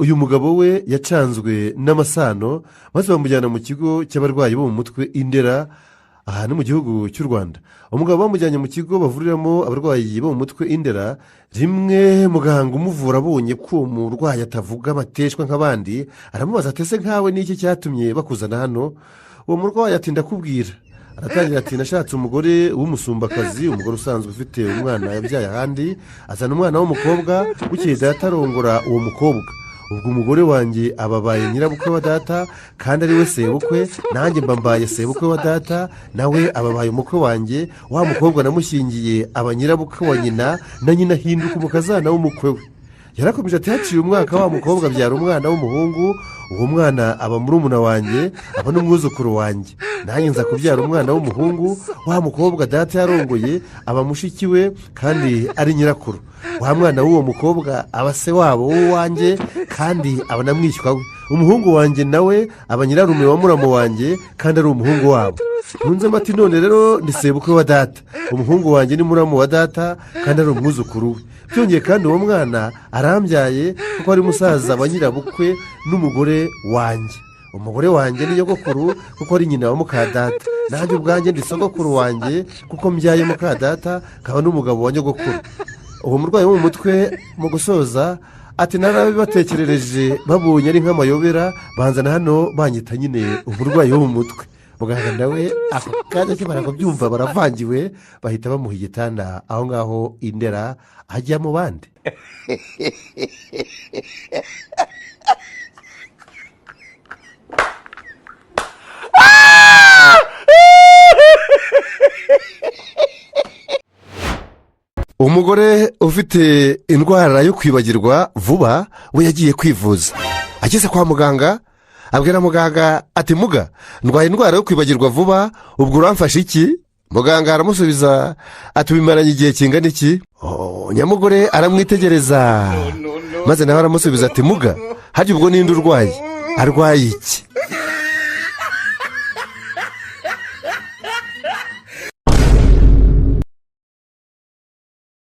Uyu mugabo we yacanzwe n'amasano, maze bamujyana mu kigo cy'abarwayi bo mu mutwe i Ndera, aha ni mu gihugu cy'u Rwanda. Umugabo bamujyanye mu kigo bavuriramo abarwayi bo mu mutwe i Ndera. Rimwe muganga umuvura abonye ko uwo murwayi atavuga amateshwa nk'abandi, aramubaza ati: "Ese nkawe n'iki cyatumye bakuzana hano?" Uwo murwayi ati: "Ndakubwira." Aratangira ati: "Nashatse umugore w'umusumbakazi, umugore usanzwe ufite umwana yabyaye ahandi, azana umwana w'umukobwa. Bukeye data arongora uwo mukobwa. Ubwo umugore wanjye ababaye nyirabukwe wa data kandi ari we sebukwe, nanjye mba mbaye sebukwe wa data, nawe ababaye umukwe wanjye. Wa mukobwa namushyingiye aba nyirabukwe wa nyina, na nyina ahinduka umukazana w'umukwe we." Yarakomeje ati: "Haciye umwaka, wa mukobwa abyara umwana w'umuhungu. Uwo mwana aba murumuna wanjye, aba n'umwuzukuru wanjye. Nanjye nza kubyara umwana w'umuhungu. Wa mukobwa data yarongoye aba mushiki we kandi ari nyirakuru. Wa mwana w'uwo mukobwa aba se wabo w'uwanjye kandi aba na mwishywa we. Umuhungu wanjye nawe aba nyirarume wa muramu wanjye kandi ari umuhungu wabo." Ntunzemo ati: "None rero ni sebukwe wa data, umuhungu wanjye ni muramu wa data kandi ari umwuzukuru we. Byongeye kandi uwo mwana arambyaye kuko ari musaza wa nyirabukwe n'umugore wanjye. Umugore wanjye ni nyogokuru kuko ari nyina wa mukadata. Nanjye ubwanjye ndi sogokuru wanjye kuko mbyaye mukadata, nkaba n'umugabo wa nyogokuru." Uwo murwayi wo mu mutwe mu gusoza ati: "Narabibatekerereje, babonye ari nk'amayobera, banzana hano banyita nyine umurwayi wo mu mutwe." Muganga nawe ako kanya akimara kubyumva baravangiwe, bahita bamuha igitanda aho ngaho i Ndera, ajya mu bandi. Umugore ufite indwara yo kwibagirwa vuba we yagiye kwivuza. Ageze kwa muganga abwira muganga ati: "Muga, ndwaye indwara yo kwibagirwa vuba, ubwo uramfasha iki?" Muganga aramusubiza ati: "Ubimaranye igihe kingana iki?" Oh, nyamugore aramwitegereza, maze nawe aramusubiza ati: "Muga, harya ubwo ninde urwaye? Arwaye iki?"